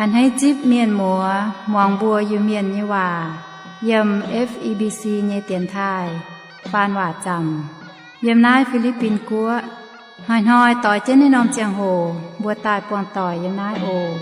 A'hneiv zipv mienh muoz muangx mbuo Iu-Mienh nyei waac yiem F E B C nyei dienx taaih faan waac zaamc yiem naaiv Fi^li^bin Guoqv. Hnoi-hnoi doix jienv naaiv norm ziangh hoc mbuo daaih buangh doic yiem naaiv oc.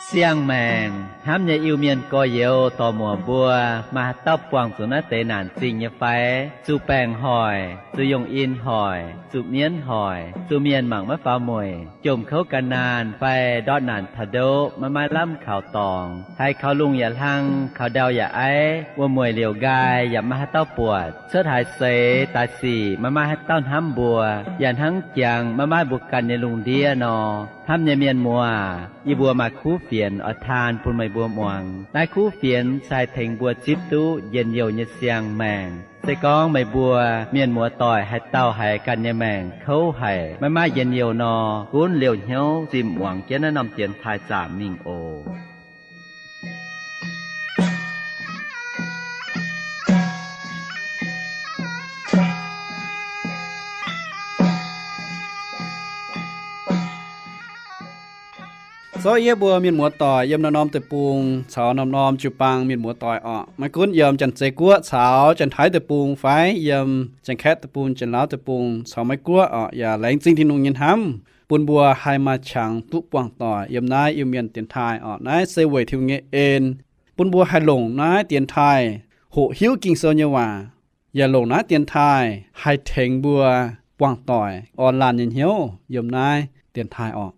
Siang-maengc hnamv nyei Iu-Mienh gorx-youz dorc-muoc mbuo, maaih haaix dauh buangh zuqc naaiv deix naanc zingh nyei fai? Zuqc baengc hoic, zuqc yongh in hoic, zuqc mienv hoic, zuqc mienh mangc maiv faaux mueic, jomc kouv gan naanh fai ndortv naanc taux ndoqv maiv maaih lamh kaux dorngx, haiz kaux lungh yaac hlang, kaux ndau yaac aiv, wuom-mueic liouc nqaai yaac maiv maaih haaix dauh buatc, cuotv haaix seix daaih sic maiv maaih haaix dauh hnamv mbuo, yaac hnangv jangx maiv maaih mbuo ganh nyei lungh ndiev nor. Hnamv nyei mienh muoz, yie mbuo maaih kuv fienx oix taan bun meih mbuo muangx. Naaiv kuv fienx se haih tengx mbuo zipv duqv njien-youh nyei siang-maengc. Se gorngv meih mbuo mienh muoz-doic haaix dauh haiz ganh nyei maengc kouv haic, maiv maaih njien-youh nor, gunv liouh hnyouv zinh muangx jienv naaiv norm dienx taaih zaamc mingh oc. Zorqv yie mbuo mienh muoz-doic yiem norm-norm deic-bung caux norm-norm jiu-baang mienh muoz-doic orqc, maiv gunv yiem Janx-Zei Guoqv caux Janx-Taiv deic-bung fai yiem Janx-Kaeqv deic-bung, Janx-Lauv deic-bung caux Meiv Guoqv orqc, yaac laengz zingh Tin-Hungh nyei hnamv bun mbuo haih maaih qangx duqv buangh doic yiem naaiv Iu-Mienh dienx taaih orqc. Naaiv se weic Tin-Hungh nyei en bun mbuo haih longc naaiv dienx taaih hoqc hiuv Ging-Sou nyei waac, yaac longc naaiv dienx taaih haih tengx mbuo buangh doic orn laanh nyei hnyouv yiem naaiv dienx taaih orqc.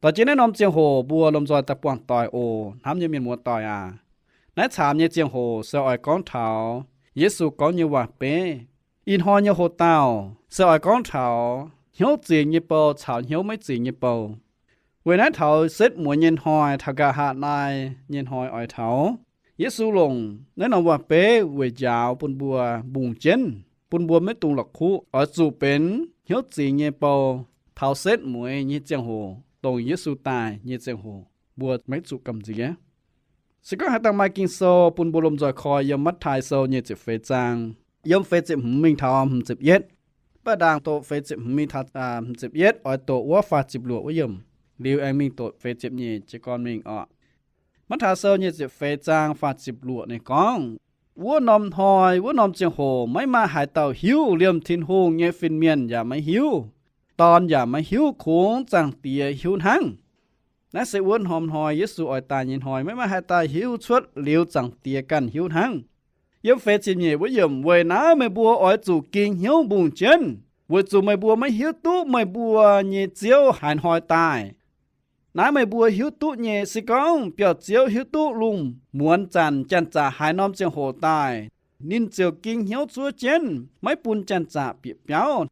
Doix jienv naaiv norm ziangh hoc mbuo lomh nzoih daaih buangh doic oc. Hnamv nyei mienh muoz-doic aac, naaiv caamx nyei ziangh hoc se oix gorngv taux Yesu gorngv nyei waac-beiv. Ih hnoi nyei hoc-dauh se oix gorngv taux hnyouv zingx nyei bou caux hnyouv maiv zingx nyei bou. Weic naaiv taux setv mueiz nyei hnoi taux nqa'haav laai nyei hnoi oix taux, Yesu longc naaiv norm waac-beiv weic njaaux bun mbuo mbungh jienv, bun mbuo maiv dungx la'kuqv oix zuqc benx hnyouv zingx nyei bou taux setv mueiz nyei ziangh hoc, dongh Yesu daaih nyei ziangh hoc mbuo maiv zuqc gamh nziex. Se gorngv haaix dauh maaih Ging-Sou bun mbuo lomh nzoih koi yiem Matv^taai Sou nyic ziepc feix zaang, yiem feix ziepc hmz mingh taux hmz ziepc yietv. Mv baac ndaangc doqc feix ziepc hmz mingh taux hmz ziepc yietv, oix doqc wuov faah ziepc luoqc wuov yiemc, liuz aengx mingh doqc feix ziepc nyeic jiez gorn mingh orqc. Matv^taai Sou nyic ziepc feix zaang faah ziepc luoqc ninh gorngv, wuov norm hnoi, wuov norm ziangh hoc maiv maaih haaix dauh hiuv, liemh Tin-Hungh nyei fin-mienh yaac maiv hiuv, Dorn yaac maiv hiuv, kungx Zaangc Diex hiuv hnangv. Naaiv se wuov norm hnoi Yesu oix daaih nyei hnoi, maiv maaih haaix dauh hiuv cuotv liuz Zaangc Diex ganh hiuv hnangv. Yiem feix ziepc nyeic wuov yiemc, weic naaiv meih mbuo oix zuqc ging hnyouv mbungh jienv, weic zuqc meih mbuo maiv hiuv duqv meih mbuo nyei Ziouv haaix hnoi daaih. Naaiv meih mbuo hiuv duqv nyei. Se gorngv biauv-ziouv hiuv duqv lungh muonz zanc janx-zaqc haaix norm ziangh hoc daaih, ninh ziouc ging hnyouv zuov jienv, maiv bun janx-zaqc bieqc biauv.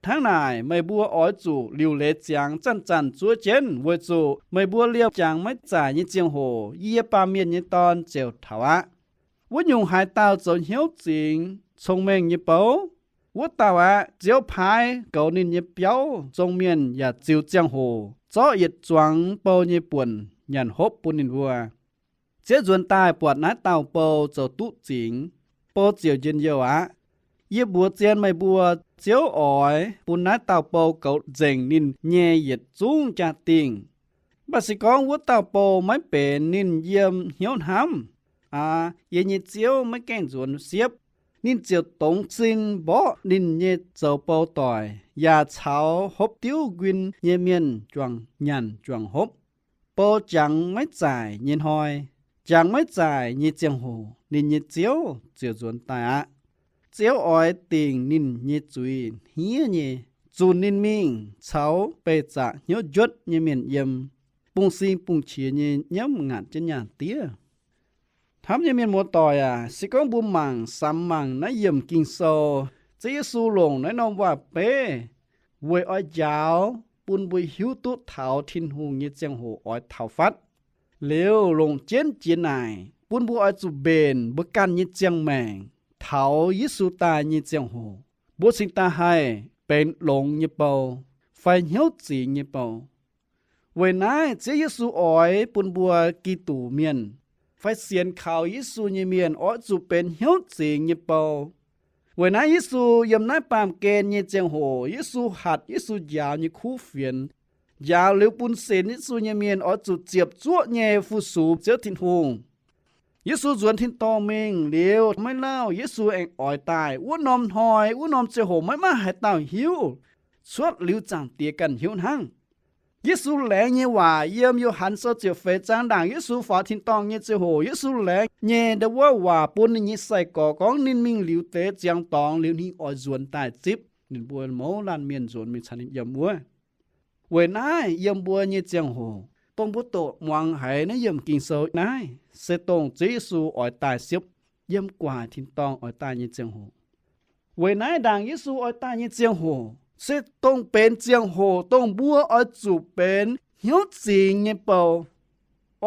Hnangv naaic, meih mbuo oix zuqc liuc leiz ziangx zanc-zanc zuov jienv, weic zuqc meih mbuo liemh jangx maiv zaaic nyei ziangh hoc yie, Baamh Mienh nyei Dorn, ziouc taux aqv. Wuov nyungc haaix dauh zoux hnyouv zingx cong-mengh nyei bou, wuov dauh aqv, Ziouv paaiv goux ninh nyei biauv zong mienh yaac ziux ziangh hoc zorqv yietc zuangx bou nyei buonc nyanc hopv bun ninh mbuo. Ziouv nzuonx daaih buatc naaiv dauh bou zoux duqv zingx, bou ziouc njien-youh aqv. Yie mbuox zien meih mbuo, Ziouv oix bun naaiv dauh bou goux nzengc ninh nyei yietc zungv jaa-dingh. Mv baac se gorngv wuov dauh bou maiv benx ninh yiem hnyouv hnamv, Aav, yie nyei Ziouv maiv gaengh nzuonx siepv, ninh ziouc dongz sin mborqv ninh nyei zoux bou doic, yaac caux hopv diuv nquin nyei mienh juangc nyanc juangc hopv. Bou jangx maiv zaaic nyei hnoi, jangx maiv zaaic nyei ziangh hoc, ninh nyei Ziouv ziouc nzuonx daaih aqv. Ziouv oix dingc ninh nyei zuiz hniev nyei, zunc ninh mingh caux beih zaqc hnyouv njuotv nyei mienh yiem, bungx-sing bungx-qiex nyei nyiemv ngaatc jienv nyaah diev. Hnamv nyei mienh muoz-doic aac, se gorngv mbuo mangc samx mangc naaiv yiemc Ging-Sou, Ziouv Yesu longc naaiv norm waac-beiv weic oix njaaux bun mbuo hiuv duqv taux Tin-Hungh nyei ziangh hoc oix taux fatv. Liuz longc jienv jiex naaic bun mbuo oix zuqc mbenc mbuo ganh nyei ziangh maengc taux Yesu daaih nyei ziangh hoc, mbuo cingx daaih haih benx longx nyei bou fai hnyouv zingx nyei bou. Weic naaiv Ziouv Yesu oix bun mbuo Giduc mienh fai sienx kaux Yesu nyei mienh oix zuqc benx hnyouv zingx nyei bou. Weic naaiv Yesu yiem naaiv baamh gen nyei ziangh hoc, Yesu hatc Yesu njaaux nyei kuv fienx, njaaux liuz bun sienx Yesu nyei mienh oix zuqc ziepc zuoqv nyei fu-sux Ziouv Tin-Hungh. Yesu nzuonx tin-dorngh mingh liuz, maiv lauh Yesu aengx oix daaih. Wuov norm hnoi, wuov norm ziangh hoc maiv maaih haaix dauh hiuv, cuotv liuz Zaangc Diex ganh hiuv hnangv. Yesu laengz nyei waac yiem Yo^han Sou ziepc feix zaang ndaangc Yesu faaux tin-dorngh nyei ziangh hoc, Yesu laengz nyei ndau wuov waac bun ninh nyei sai-gorx gorngv ninh mingh liuz deix ziangx dorngx liuz ninh oix nzuonx daaih zipv ninh mbuo mouz laanh mienh nzuonx mingh caux ninh yiem wuov. Weic naaiv yiem mbuo nyei ziangh hoc, dongh mbuo doqc muangx haiz naaiv yiemc Ging-Sou naaiv se dongh Ziouv Yesu oix daaih siepv, yiem gu'nguaaic tin-dorngh oix daaih nyei ziangh hoc. Weic naaiv ndaangc Yesu oix daaih nyei ziangh hoc se dongh benx ziangh hoc dongh mbuo oix zuqc benx hnyouv zingx nyei bou,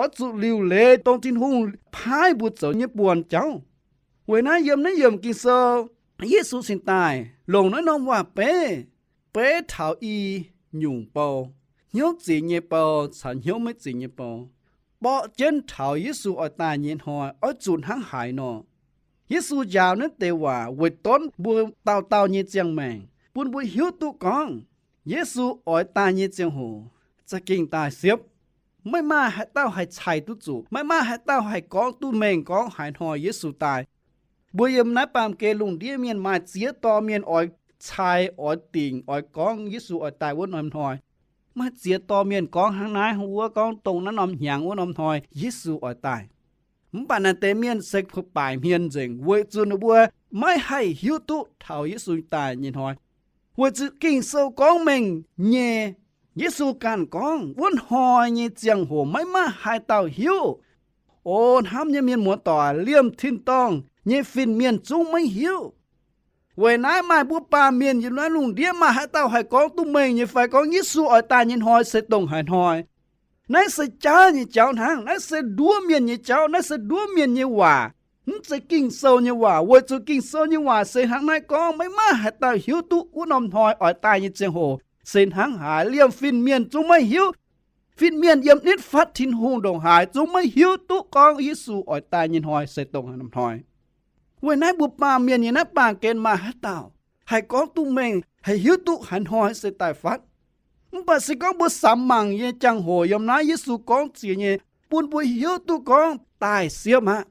oix zuqc liuc leiz dongh Tin-Hungh paaiv mbuo zoux nyei buonc jauv. Weic naaiv yiem naaiv yiemc Ging-Sou, Yesu cingx daaih longc naaiv norm waac-beiv, beiv taux i nyungc bou, hnyouv zingx nyei bou caux hnyouv maiv zingx nyei bou, borqv jienv taux Yesu oix daaih nyei hnoi oix zuqc hnangv haaix nor. Yesu njaaux naaiv deix waac weic donv mbuo dauh dauh nyei ziangh maengc, bun mbuo hiuv duqv gorngv Yesu oix daaih nyei ziangh hoc za'gengh daaih siepv. Maiv maaih haaix dauh haih cai duqv zuqc, maiv maaih haaix dauh haih gorngv duqv mengh gorngv haaix hnoi Yesu daaih. Mbuo yiem naaiv baamh gen lungh ndiev mienh maaih ziex dorh mienh oix cai, oix dingc, oix gorngv Yesu oix daaih wuov norm hnoi. Maaih ziex dorh mienh gorngv hnangv naaiv hnangv wuov, gorngv dongh naaiv norm hnyangx wuov norm hnoi Yesu oix daaih. Mv baac naaiv deix mienh se baaic hmien nzengc weic zuqc ninh mbuo maiv haih hiuv duqv taux Yesu daaih nyei hnoi. Weic zuqc Ging-Sou gorngv mengh nyei, Yesu ganh gorngv wuov hnoi nyei ziangh hoc maiv maaih haaix dauh hiuv. O hnamv nyei mienh muoz-doic, liemh tin-dorngh nyei fin-mienh zungv maiv hiuv. Weic naaiv maaih mbuo baamh mienh yiem naaiv lungh ndiev maaih haaix dauh haih gorngv duqv mengh nyei fai gorngv Yesu oix daaih nyei hnoi se dongh haaix hnoi. Naaiv se jaav nyei jauv hnangv. Naaiv se nduov mienh nyei jauv. Naaiv se nduov mienh nyei waac. Mv zeiz Ging-Sou nyei waac. Weic zuqc Ging-Sou nyei waac se hnangv naaiv gorngv, maiv maaih haaix dauh hiuv duqv wuov norm hnoi oix daaih nyei ziangh hoc se hnangv haaix. Liemh fin-mienh zungv maiv hiuv. Fin-mienh yiem nitv fatv Tin-Hungh ndongc haaix zungv maiv hiuv duqv gorngv Yesu oix daaih nyei hnoi se dongh haaix norm hnoi. Weic naaiv mbuo baamh mienh nyei naaiv baamh gen maaih haaix dauh haih gorngv duqv mengh, haih hiuv duqv haaix hnoi se daaih fatv? Mv baac se gorngv mbuo samx mangc nyei jangx-hoc yiem naaiv Yesu gorngv ziex nyei, bun mbuo hiuv duqv gorngv daaih siepv aqv.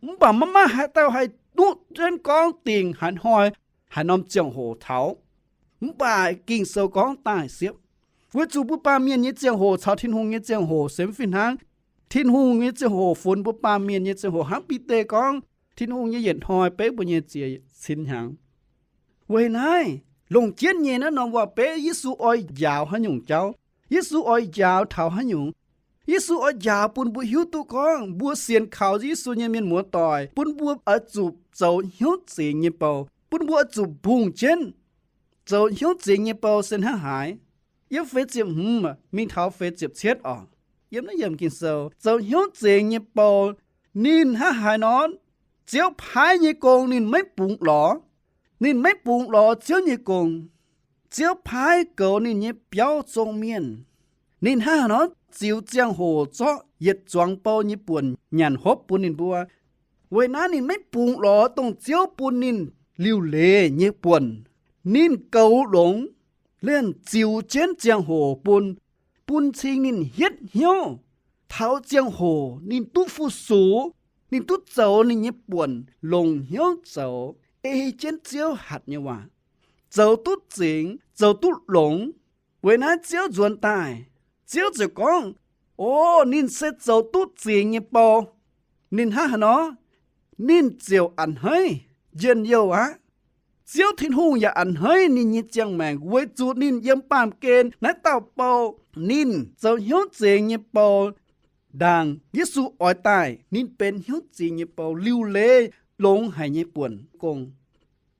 Mv baac maiv maaih haaix dauh haih duqv jienv gorngv dingc haaix hnoi, haaix norm ziangh hoc taux. Mv baac Ging-Sou gorngv daaih siepv. Weic zuqc mbuo baamh mienh nyei ziangh hoc caux Tin-Hungh nyei ziangh hoc se mv fih hnangv. Tin-Hungh nyei ziangh hoc funx mbuo baamh mienh nyei ziangh hoc hnangv Bide gorngv, Tin-Hungh nyei yietc hnoi beiv mbuo nyei ziex cin hnyangx. Weic naaiv, longc jienv nyei naaiv norm waac-beiv Yesu oix njaaux haaix nyungc jauv? Yesu oix njaaux taux haaix nyungc? Yesu oix njaaux bun mbuo hiuv duqv gorngv mbuo sienx kaux Yesu nyei mienh muoz-doic, bun mbuo oix zuqc zoux hnyouv zingx nyei bou, bun mbuo oix zuqc mbungh jienv zoux hnyouv zingx nyei bou se hnangv haaix. Yiem feix ziepc hmz mingh taux feix ziepc cietv oc. Yiem naaiv yiemc Ging-Sou, zoux hnyouv zingx nyei bou, ninh hnangv haaix nor? Ziouv paaiv nyei gong ninh maiv bungx lorz. Ninh maiv bungx lorz Ziouv nyei gong. Ziouv paaiv goux ninh nyei biauv zong mienh. Ninh hnangv haaix nor ziux ziangh hoc zorqv yietc zuangx bou nyei buonc nyanc hopv bun ninh mbuo. Weic naaiv ninh maiv bungx lorz dongh Ziouv bun ninh liuc leiz nyei buonc. Ninh goux longx, liemh ziux jienv ziangh hoc bun, bun cing ninh hietv hnyouv. Taux ziangh hoc ninh duqv fu-sux, ninh duqv zoux ninh nyei buonc, longc hnyouv zoux, ei jienv Ziouv hatc nyei waac, zoux duqv zingx, zoux duqv longx. Weic naaiv Ziouv nzuonx daaih, Ziouv ziouc gorngv, O, ninh se zoux duqv zingx nyei bou. Ninh hnangv haaix nor? Ninh ziouc a'hneiv njien-youh aqv. Ziouv Tin-Hungh yaac a'hneiv ninh nyei ziangh maengc weic zuqc ninh yiem baamh gen naaiv dauh bou, ninh zoux hnyouv zingx nyei bou. Ndaangc Yesu oix daaih, ninh benx hnyouv zingx nyei bou, liuc leiz longx haic nyei buonc gong.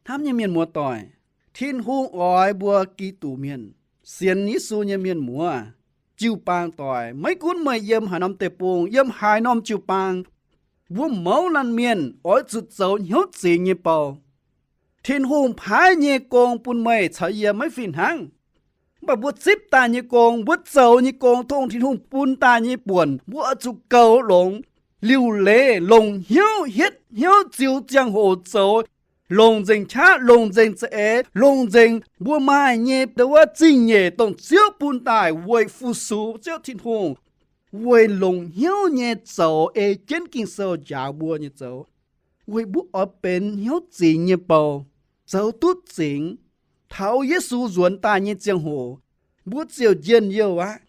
Hnamv nyei mienh muoz-doic, Tin-Hungh oix mbuo Giduc mienh, sienx Yesu nyei mienh muoz, jiu-baang doic, maiv gunv meih yiem haaix norm deic-bung, yiem haaix norm jiu-baang, mbuo mouz laanh mienh oix zuqc zoux hnyouv zingx nyei bou. Tin-Hungh paaiv nyei gong bun meih caux yie maiv fih hnangv. Mv baac mbuo zipv daaih nyei gong, mbuo zoux nyei gong, dongh Tin-Hungh bun daaih nyei buonc, mbuo oix zuqc goux longx, liuc leiz, longc hnyouv, hietv hnyouv, ziux ziangh hoc zoux. longc nzengc qaqv, longc nzengc za'eix, longc nzengc mbuo maaih nyei ndo wuov zingh nyeic dongh Ziouv bun daaih weic fu-sux Ziouv Tin-Hungh, weic longc hnyouv nyei zoux ei jienv Ging-Sou njaaux mbuo nyei zoux, weic mbuo oix benx hnyouv zingx nyei bou, zoux duqv zingx. Taux Yesu nzuonx daaih nyei ziangh hoc, mbuo ziouc njien-youh aqv.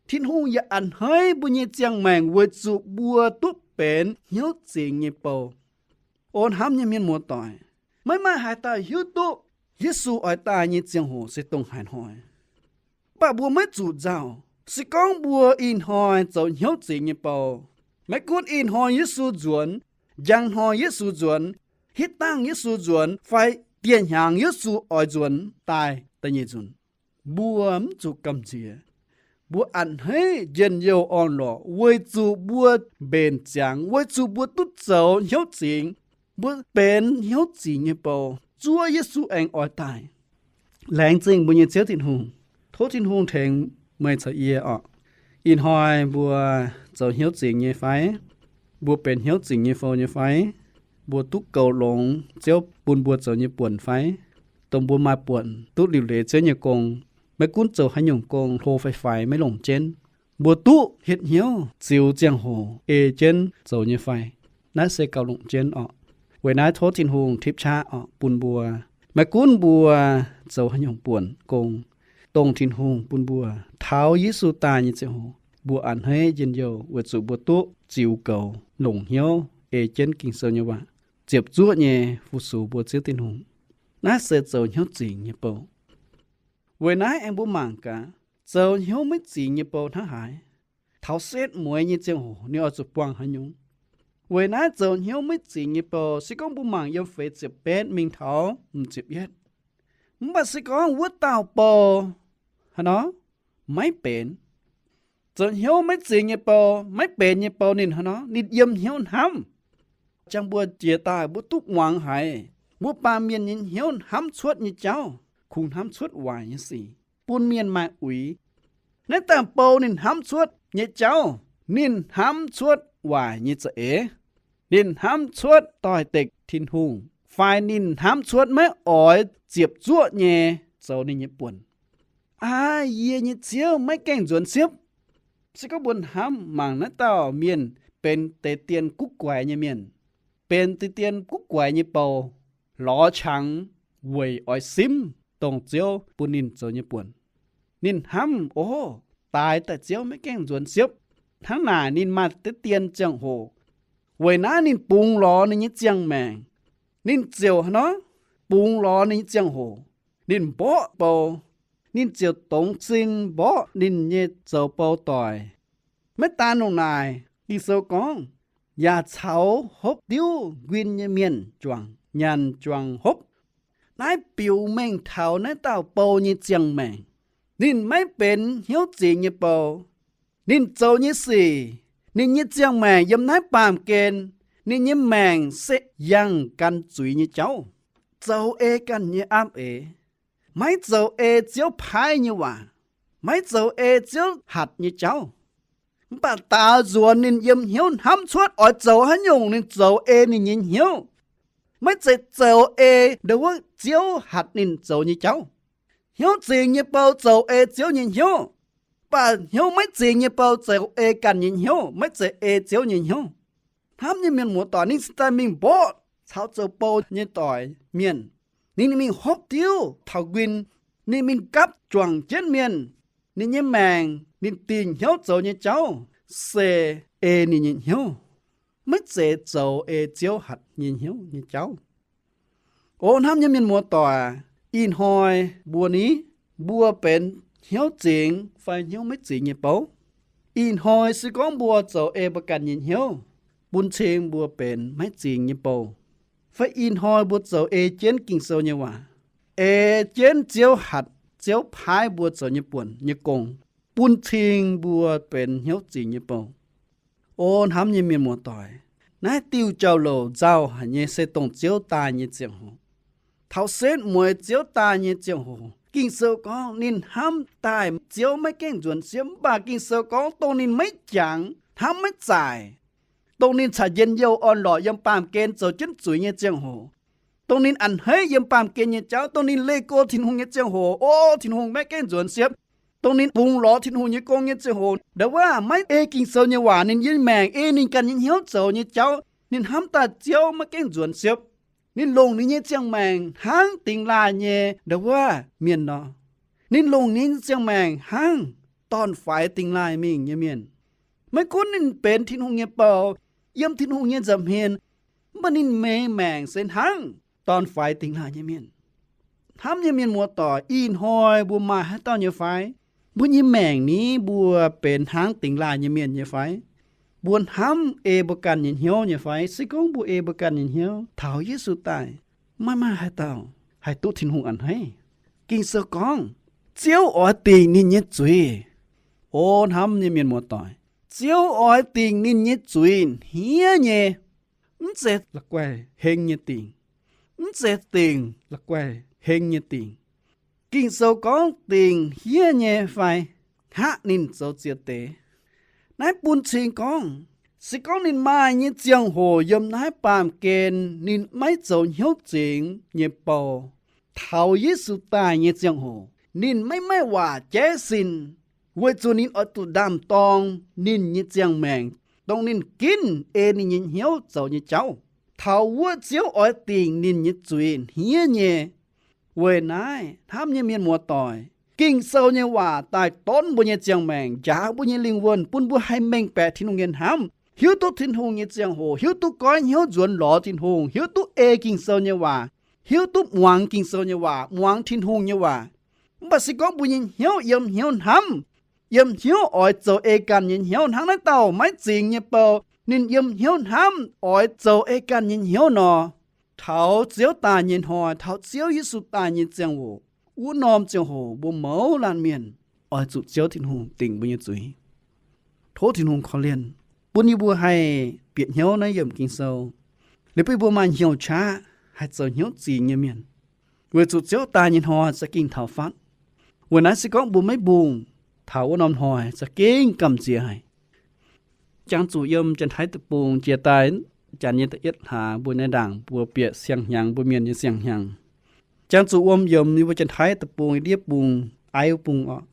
Tin-Hungh yaac a'hneiv mbuo nyei ziangh maengc weic zuqc mbuo duqv benx hnyouv zingx nyei bou. O hnamv nyei mienh muoz-doic, maiv maaih haaix dauh hiuv duqv Yesu oix daaih nyei ziangh hoc se dongh haaix hnoi. Mv baac mbuo maiv zuqc nzauh. Se gorngv mbuo ih hnoi zoux hnyouv zingx nyei bou, maiv gunv ih hnoi Yesu nzuonx, njang hnoi Yesu nzuonx, hitv dangh Yesu nzuonx, fai dieh hnyangx Yesu oix nzuonx daaih da'nyeic nzunc, mbuo mv zuqc gamh nziex. Mbuo a'hneiv njien-youh orn-lorqc weic zuqc mbuo mbenc ziangx, weic zuqc mbuo duqv zoux hnyouv zingx. Mbuo benx hnyouv zingx nyei bou, zuov Yesu aengx oix daaih. Laengz zingh mbuo nyei Ziouv Tin-Hungh. Tov Tin-Hungh tengx meih caux yie orqc. Ih hnoi mbuo zoux hnyouv zingx nyei fai? Mbuo benx hnyouv zingx nyei bou nyei fai? Mbuo duqv goux longx Ziouv bun mbuo zoux nyei buonc fai? Dongh mbuo maaih buonc duqv liuc leiz Ziouv nyei gong, maiv gunv zoux haaix nyungc gong, hlo fai faix, maiv longc jienv, mbuo duqv hietv hnyouv ziux ziangh hoc ei jienv zoux nyei fai? Naaiv se gauh longc jienv orqc. Weic naaiv tov Tin-Hungh tipv qaqv orqc bun mbuo. Maiv gunv mbuo zoux haaix nyungc buonc gong, dongh Tin-Hungh bun mbuo taux Yesu daaih nyei ziangh hoc, mbuo a'hneiv njien-youh weic zuqc mbuo duqv ziux goux, longc hnyouv ei jienv Ging-Sou nyei waac, ziepc zuoqv nyei fu-sux mbuo Ziouv Tin-Hungh. Naaiv se zoux hnyouv zingx nyei bou. Weic naaiv aengx mbuo mangc gaax, zoux hnyouv maiv zingx nyei bou hnangv haaix. Taux setv mueiz nyei ziangh hoc ninh oix zuqc buangh haaix nyungc. Weic naaiv zoux hnyouv maiv zingx nyei bou, se gorngv mbuo mangc yiem feix ziepc betv mingh taux m'ziepc yietv. Mv baac se gorngv wuov dauh bou haaix nor maiv benx, zoux hnyouv maiv zingx nyei bou, maiv benx nyei bou ninh haaix nor, ninh yiem hnyouv hnamv. Jangx mbuo jiex daaih mbuo duqv muangx haiz, mbuo baamh mienh nyei hnyouv hnamv cuotv nyei jauv kungx hnamv cuotv waaic nyei sic, bun mienh maaih uix. Naaiv dauh bou ninh hnamv cuotv nyei jauv, ninh hnamv cuotv waaic nyei za'eix. Ninh hnamv cuotv doix-dekc Tin-Hungh, fai ninh hnamv cuotv maiv oix ziepc zuoqv nyei zoux ninh nyei buonc. Aa, yie nyei Ziouv maiv gaengh nzuonx siepv. Se gorngv mbuo hnamv mangc naaiv dauh mienh benx deix dien guv guaix nyei mienh, benx deix dien guv guaix nyei bou, lorz qangx weic oix simv dongh Ziouv bun ninh zoux nyei buonc. Ninh hnamv, o, daaix daaih Ziouv maiv gaengh nzuonx siepv. Hnangv naaic ninh maaih deix dien ziangh hoc. Weic naaiv ninh bungx lorz ninh nyei ziangh maengc. Ninh ziouc haaix nor, bungx lorz ninh nyei ziangh hoc, ninh mborqv bou. Ninh ziouc dongz sin mborqv ninh nyei zoux bou doic. Maiv daan longc naaic, Ging-Sou gorngv, yaac caux hopv diuv nquin nyei mienh juangc nyanc juangc hopv. Naaiv biux mengh taux naaiv dauh bou nyei ziangh maengc. Ninh maiv benx hnyouv zingx nyei bou. Ninh zoux nyei sic, ninh nyei ziangh maengc yiem naaiv baamh gen, ninh nyei maengc se yangh gan zuiz nyei jauv, zoux ei ganh nyei apv eix, maiv zoux ei Ziouv paaiv nyei waac, maiv zoux ei Ziouv hatc nyei jauv. Mv baac daaux nzuonx ninh yiem hnyouv hnamv cuotv oix zoux haaix nyungc ninh zoux ei ninh nyei hnyouv, maiv zeiz zoux ei ndo wuov Ziouv hatc ninh zoux nyei jauv. Hnyouv zingx nyei bou zoux ei Ziouv nyei hnyouv, mv baac hnyouv maiv zingx nyei bou zoux ei ganh nyei hnyouv, maiv zeiz ei Ziouv nyei hnyouv. Hnamv nyei mienh muoz-doic, ninh cingx daaih mingh mborqv caux zoux bou nyei doic mienh. Ninh mingh hopv diuv taux nquin, ninh mingh gapv juangc jienv mienh. Ninh nyei maengc, ninh dingc hnyouv zoux nyei jauv se ei ninh nyei hnyouv, maiv zeiz zoux ei Ziouv hatc nyei hnyouv nyei jauv. O hnamv nyei mienh muoz-doic, ih hnoi mbuo ni, mbuo benx hnyouv zingx fai hnyouv maiv zingx nyei bou? Ih hnoi se gorngv mbuo zoux ei mbuo ganh nyei hnyouv, bun cing mbuo benx maiv zingx nyei bou, fai ih hnoi mbuo zoux ei jienv Ging-Sou nyei waac, ei jienv Ziouv hatc, Ziouv paaiv mbuo zoux nyei buonc nyei gong, bun cing mbuo benx hnyouv zingx nyei bou? O hnamv nyei mienh muoz-doic, naaiv diuh jauv-louc nzauh haic nyei se dongh Ziouv daaih nyei ziangh hoc. Taux setv mueiz Ziouv daaih nyei ziangh hoc, Ging-Sou gorngv ninh hnamv daaih Ziouv maiv gaengh nzuonx siepv, mv baac Ging-Sou gorngv dongh ninh maiv jangx, hnamv maiv zaaic, dongh ninh caux njien-youh orn-lorqc yiem baamh gen zoux jienv zuiz nyei ziangh hoc, dongh ninh a'hneiv yiem baamh gen nyei jauv, dongh ninh leih go Tin-Hungh nyei ziangh hoc, o, Tin-Hungh maiv gaengh nzuonx siepv. Dongh ninh bungx lorz Tin-Hungh nyei gong nyei ziangh hoc, nda'wuov maiv ei Ging-Sou nyei waac, ninh nyei maengc ei ninh ganh nyei hnyouv zoux nyei jauv, ninh hnamv daaih Ziouv maiv gaengh nzuonx siepv. Ninh longc ninh nyei ziangh maengc hnangv dingx laaih nyei nda'wuov mienh nor. Ninh longc ninh nyei ziangh maengc hnangv dorn-faix dingx laaih mingh nyei mienh. Maiv gunv ninh benx Tin-Hungh nyei bou, yiem Tin-Hungh nyei nza'hmien, mv baac ninh nyei maengc se hnangv dorn-faix dingx laaih nyei mienh. Hnamv nyei mienh muoz-doic, ih hnoi mbuo maaih haaix dauh nyei fai? Mbuo nyei maengc ni, mbuo benx hnangv dingx laaih nyei mienh nyei fai? Mbuo hnamv ei mbuo ganh nyei hnyouv nyei fai? Se gorngv mbuo ei mbuo ganh nyei hnyouv, taux Yesu daaih, maiv maaih haaix dauh haih duqv Tin-Hungh a'hneiv. Ging-Sou gorngv, Ziouv oix dingc ninh nyei zuiz. O hnamv nyei mienh muoz-doic, Ziouv oix dingc ninh nyei zuiz hniev nyei, mv zeiz la'guaih heng nyei dingc, mv zeiz dingc la'guaih heng nyei dingc. Ging-Sou gorngv dingc hniev nyei fai? Hngaqv ninh zoux ziex deix. Naaiv bun cing gorngv, se gorngv ninh maaih nyei ziangh hoc yiem naaiv baamh gen ninh maiv zoux hnyouv zingx nyei bou, taux Yesu daaih nyei ziangh hoc ninh maiv maaih waac jaiv sin, weic zuqc ninh oix zuqc ndaam-dorng ninh nyei ziangh maengc, dongh ninh ginv ei ninh nyei hnyouv zoux nyei jauv. Taux wuov Ziouv oix dingc ninh nyei zuiz hniev nyei. Weic naaiv, hnamv nyei mienh muoz-doic, Ging-Sou nyei waac daaih donv mbuo nyei ziangh maengc, njaaux mbuo nyei lingh wuonh, bun mbuo haih mengh baeqc Tin-Hungh nyei hnamv, hiuv duqv Tin-Hungh nyei ziangh hoc, hiuv duqv goiv hnyouv nzuonx lorz Tin-Hungh, hiuv duqv ei Ging-Sou nyei waac, hiuv duqv muangx Ging-Sou nyei waac, muangx Tin-Hungh nyei waac. Mv baac se gorngv mbuo nyei hnyouv yiem hnyouv hnamv, yiem hnyouv oix zoux ei ganh nyei hnyouv hnangv naaiv dauh maiv zingx nyei bou, ninh yiem hnyouv hnamv oix zoux ei ganh nyei hnyouv nor, taux Ziouv daaih nyei hnoi, taux Ziouv Yesu daaih nyei ziangh hoc, wuov norm ziangh hoc mbuo mouz laanh mienh oix zuqc Ziouv Tin-Hungh dingc mbuo nyei zuiz. Tov Tin-Hungh korv-lienh bun yie mbuo haih bieqc hnyouv naaiv yiemc Ging-Sou, liuz bun yie mbuo maaih hnyouv qaqv haih zoux hnyouv zingx nyei mienh, weic zuqc Ziouv daaih nyei hnoi za'gengh taux fatv. Weic naaiv se gorngv mbuo maiv mbungh, taux wuov norm hnoi za'gengh gamh nziex haic. Jangx zuqc yiem Janx-Taiv deic-bung jiex daaih, janx nyei da'yietv hlaax, mbuo nyei ndaangc mbuo bieqc siang hnyangx, mbuo mienh nyei siang hnyangx. Jangx zuqc wuom yiemx yie mbuo Janx-Taiv deic-bung ndiev bung, aiv bung oc.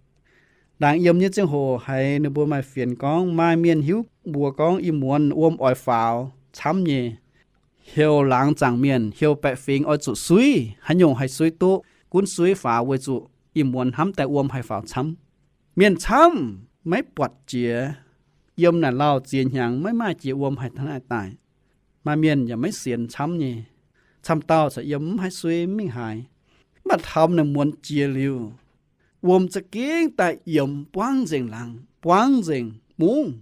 Ndaangc yiemx nyei ziangh hoc haiz ninh mbuo maaih fienx gorngv maaih mienh hiuv mbuox gorngv ih muonz wuom oix faaux camv nyei. Heuc laangz zaangc mienh, heuc baeqc fingx oix zuqc suiv, haaix nyungc haih suiv duqv, gunv suiv faaux weic zuqc ih muonz hnamv daaih wuom haih faaux camv. Mienh camv maiv buatc jiex. Yiem naaic lauh ziex hnyangx maiv maaih jiex wuom haih taux naaiv daaih. Maaih mienh yaac maiv sienx camv nyei. Camv dauh caux yiem mv haih suiv mingh haaix. Mv baac taux naaic muonz jiex liuz, wuom za'gengh daaih yiemx buangv nzengc laangz, buangv nzengc mungv,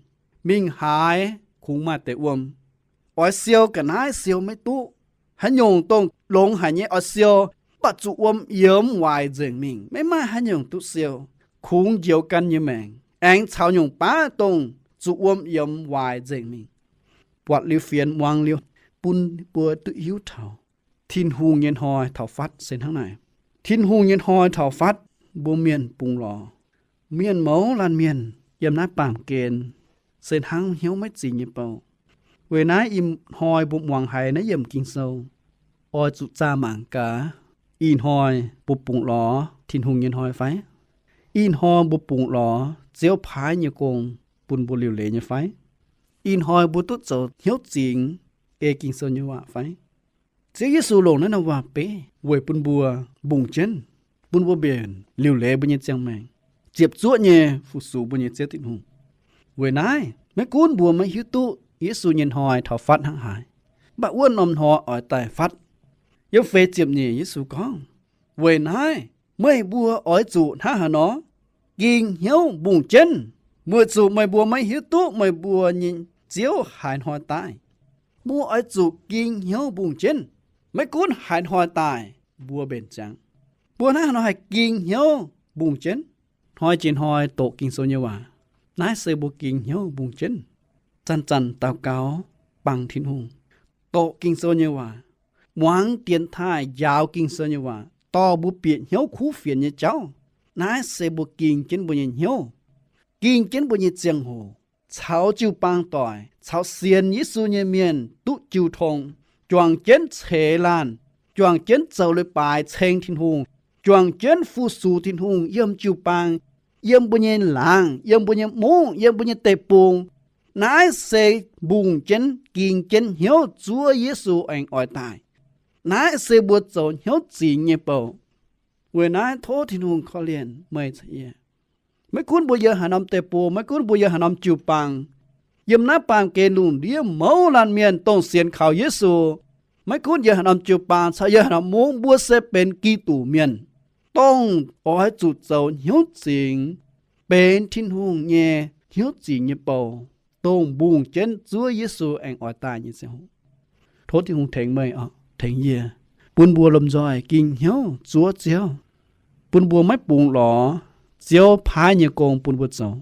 mingh haaix kungx maaih deix wuom. Oix siou ga'naaiv siou maiv duqv. Haaix nyungc dongh longx haic nyei oix siou, mv baac zuqc wuom yiemx waaic nzengc mingh, maiv maaih haaix nyungc duqv siou. Kungx njoux gan nyei maengc, aengx caux nyungc baav dongh zuqc wuom yiemx waaic nzengc mingh. Buatc liuz fienx muangx liuz, bun mbuo duqv hiuv taux Tin-Hungh nyei hnoi taux fatv se hnangv naaic. Tin-Hungh nyei hnoi taux fatv, mbuo mienh bungx lorz. Mienh mouz laanh mienh yiem naaiv baamh gen se hnangv hnyouv maiv zingx nyei bou. Weic naaiv ih hnoi mbuo muangx haiz naaiv yiemc Ging-Sou, oix zuqc zaah mangc gaax, ih hnoi mbuo bungx lorz Tin-Hungh nyei hnoi fai? Ih hnoi mbuo bungx lorz Ziouv paaiv nyei gong bun mbuo liuc leiz nyei fai? Ih hnoi mbuo duqv zoux hnyouv zingx ei Ging-Sou nyei waac fai? Ziouv Yesu longc naaiv norm waac-beiv weic bun mbuo mbungh jienv, bun mbuo mbenc liuc leiz mbuo nyei ziangh maengc, ziepc zuoqv nyei fu-sux mbuo nyei Ziouv Tin-Hungh. Weic naaiv, maiv gunv mbuo maiv hiuv duqv Yesu nyei hnoi taux fatv hnangv haaix, mv baac wuov norm hnoi oix daaih fatv. Yiem feix ziepc nyeic Yesu gorngv, weic naaiv meih mbuo oix zuqc hnangv haaix nor? Ging hnyouv mbungh jienv, weic zuqc meih mbuo maiv hiuv duqv meih mbuo nyei Ziouv haaix hnoi daaih. Mbuo oix zuqc ging hnyouv mbungh jienv, maiv gunv haaix hnoi daaih mbuo mbenc ziangx. Mbuo hnangv haaix nor haih ging hnyouv mbungh jienv? Hnoi jiex hnoi doqc Ging-Sou nyei waac. Naaiv se mbuo ging hnyouv mbungh jienv. Zanc-zanc daux gaux bangc Tin-Hungh, doqc Ging-Sou nyei waac, muangx dienx taaih njaaux Ging-Sou nyei waac, dorh mbuo bieqc hnyouv kuv fienx nyei jauv. Naaiv se mbuo ging jienv mbuo nyei hnyouv, ging jienv mbuo nyei ziangh hoc, caux jiu-baang doic, caux sienx Yesu nyei mienh duqv jiu tong, juangc jienv ceix laanh, juangc jienv zoux leiz-baaix ceng Tin-Hungh, juangc jienv fu-sux Tin-Hungh yiem jiu-baang, yiem mbuo nyei laangz, yiem mbuo nyei mungv, yiem mbuo nyei deic-bung. Naaiv se mbungh jienv, ging jienv hnyouv zuov Yesu aengx oix daaih. Naaiv se mbuo zoux hnyouv zingx nyei bou. Weic naaiv tov Tin-Hungh korv-lienh meih caux yie. Maiv gunv mbuo yiem haaix norm deic-bung, maiv gunv mbuo yiem haaix norm jiu-baang, yiem naaiv baamh gen lungh ndiev mouz laanh mienh dongh sienx kaux Yesu, maiv gunv yiem haaix norm jiu-baang caux yiem haaix norm mungv, mbuo se benx Giduc mienh, dongh oix zuqc zoux hnyouv zingx, benx Tin-Hungh nyei hnyouv zingx nyei bou, dongh mbungh jienv zuov Yesu aengx oix daaih nyei ziangh hoc. Tov Tin-Hungh tengx meih, tengx yie, bun mbuo lomh nzoih ging hnyouv zuov Ziouv, bun mbuo maiv bungx lorz Ziouv paaiv nyei gong bun mbuo zoux.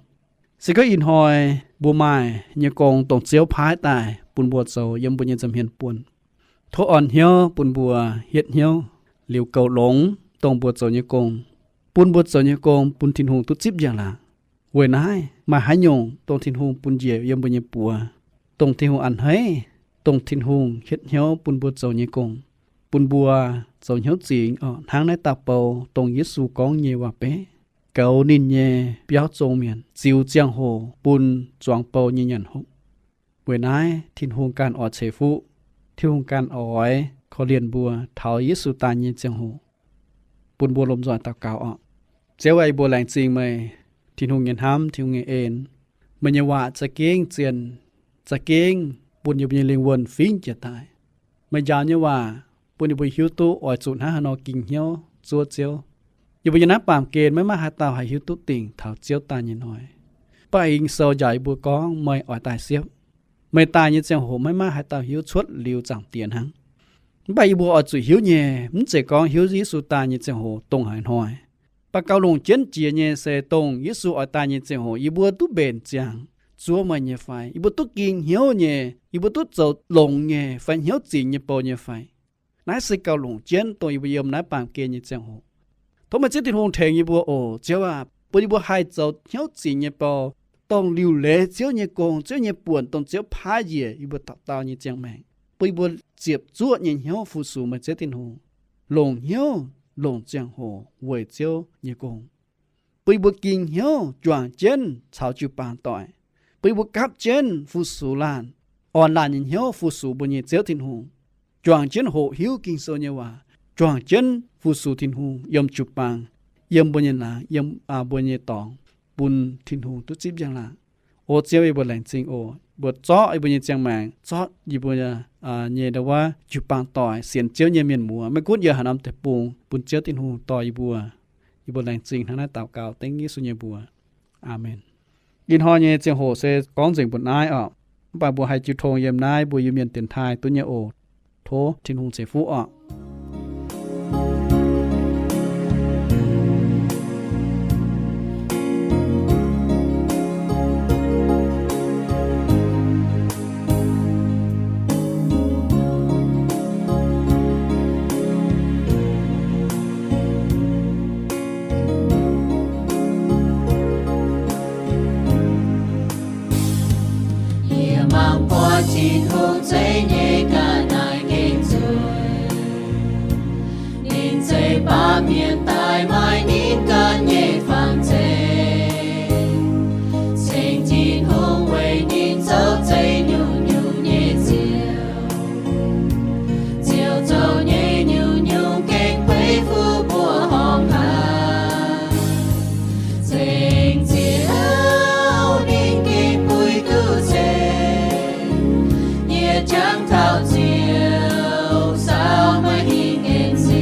Se gorngv ih hnoi mbuo maaih nyei gong dongh Ziouv paaiv daaih bun mbuo zoux yiem mbuo nyei nza'hmien buonc, tov orn hnyouv bun mbuo hietv hnyouv liuz goux longx dongh mbuo zoux nyei gong, bun mbuo zoux nyei gong bun Tin-Hungh duqv zipv njaaux laangc. Weic naaiv maaih haaix nyungc dongh Tin-Hungh bun njiec yiem mbuo nyei buoz, dongh Tin-Hungh a'hneiv, dongh Tin-Hungh hietv hnyouv bun mbuo zoux nyei gong, bun mbuo zoux hnyouv zingx orqc, hnangv naaiv dauh bou dongh Yesu gorngv nyei waac-beiv, goux ninh nyei biauv zong mienh, ziux ziangh hoc bun zuangx bou nyei nyanc hopv. Weic naaiv Tin-Hungh ganh oix ceix fuqv. Tin-Hungh ganh oix korv-lienh mbuo taux Yesu daaih nyei ziangh hoc. Bun mbuo lomh nzoih daux gaux orqc. Ziouv aah, yie mbuo laengz zingh meih, Tin-Hungh nyei hnamv, Tin-Hungh nyei en. Meih nyei waac za'gengh zien, za'gengh bun yie mbuo nyei lingh wuonh fingx jiez daaih. Meih njaaux nyei waac bun yie mbuo hiuv duqv oix zuqc hnangv haaix nor ging hnyouv zuov Ziouv. Yie mbuo nyei naaiv baamh gen maiv maaih haaix dauh haih hiuv duqv dingc taux Ziouv daaih nyei hnoi. Mv baac Ging-Sou njaaux yie mbuo gorngv meih oix daaih siepv. Meih daaih nyei ziangh hoc maiv maaih haaix dauh hiuv cuotv liuz Zaangc Diex hnangv. Mv baac yie mbuo oix zuqc hiuv nyei, mv zeiz gorngv hiuv Yesu daaih nyei ziangh hoc dongh haaix hnoi. Mv baac gauh longc jienv jiex nyei se dongh Yesu oix daaih nyei ziangh hoc yie mbuo duqv mbenc ziangx zuov meih nyei fai, yie mbuo duqv ging hnyouv nyei, yie mbuo duqv zoux longx nyei fai hnyouv zingx nyei bou nyei fai. Naaiv se gauh longc jienv dongh yie mbuo yiem naaiv baamh gen nyei ziangh hoc. Tov meih Ziouv Tin-Hungh tengx yie mbuo oc. Ziouv aac, bun yie mbuo haih zoux hnyouv zingx nyei bou, dongh liuc leiz Ziouv nyei gong, Ziouv nyei buonc, dongh Ziouv paaiv njiec yie mbuo dauh dauh nyei ziangh maengc, bun yie mbuo ziepc zuoqv nyei hnyouv fu-sux meih Ziouv Tin-Hungh, longc hnyouv longc ziangh hoc weic Ziouv nyei gong, bun yie mbuo ging hnyouv juangc jienv caux jiu-baang doic, bun yie mbuo gapv jienv fu-sux laanh, orn laanh nyei hnyouv fu-sux mbuo nyei Ziouv Tin-Hungh, juangc jienv hoqc hiuv Ging-Sou nyei waac, juangc jienv fu-sux Tin-Hungh yiem jiu-baang, yiem mbuo nyei laangz, yiem mbuo nyei dorngx, bun Tin-Hungh duqv zipv njang-laangc. O Ziouv, yie mbuo laengz zingh oc. Mbuo zorqv yie mbuo nyei ziangh maengc, zorqv yie mbuo nyei ndau wuov jiu-baang doic, sienx Ziouv nyei mienh muoz, maiv gunv yiem haaix norm deic-bung, bun Ziouv Tin-Hungh dorh yie mbuo. Yie mbuo laengz zingh hnangv naaiv daux gaux dengv Yesu nyei mbuox. Aamen. Ih hnoi nyei ziangh hoc se gorngv nzengc mbuo naaiv oc. Mv baac mbuo haih jiu tong yiem naaiv mbuo Iu-Mienh dienx taaih duqv nyei oc. Tov Tin-Hungh ceix fuqv oc. Yie mangc buatc Tin-Hungh zeiv nyei ga'naaiv gengh zueiz. Ninh zeiv baamh mienh daaih maaih ninh ganh nyei fangx zeiv. Ceng Tin-Hungh weic ninh zoux zeiv nyungc-nyungc nyei ziouc. Ziouc zoux nyei nyungc-nyungc gengh beiv fuqv mbuo horngh haic. Ceng Ziouv ninh gengh buix duqv ceng, yietc qangx taux Ziouv saau maaih hingh en-zingh.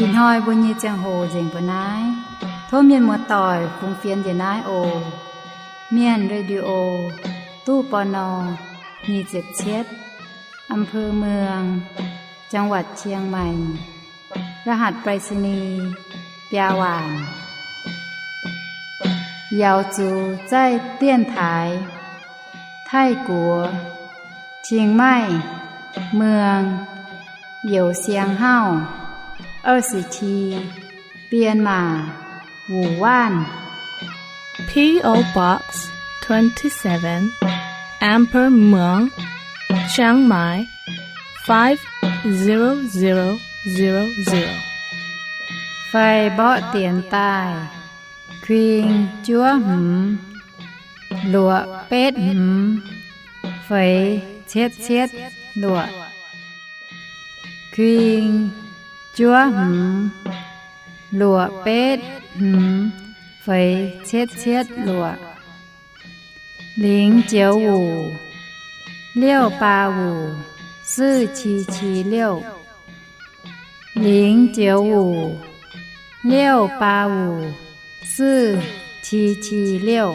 Ih hnoi mbuo nyei ziangh hoc nzengc mbuo naaiv. Tov mienh muoz-doic fungx fienx njiec naaiv oc. Mienh Radio, ตู้ ปณ. nyic ziepc cietv, อำเภอเมือง จังหวัดเชียงใหม่ รหัสไปรษณีย์ biaa waanc. Yaauz zuqc zaih dienx taaix Taiv-Guoqv, Chiang Mai, Muang, Youz Siang Hauv, 二十七, Bienh Maac, Wuc Waanv. P O Box twenty-seven, อำเภอเมือง เชียงใหม่ five zero zero zero zero. Fai mborqv dienx daaih, kuing juov hmz, luoqc betv hmz, feix cietv cietv luoqc. Kuing juov hmz, luoqc betv hmz, feix cietv cietv luoqc. Lingx joux wuc, 六八五, 四七七六. Lingx joux wuc, 六八五, 四七七六.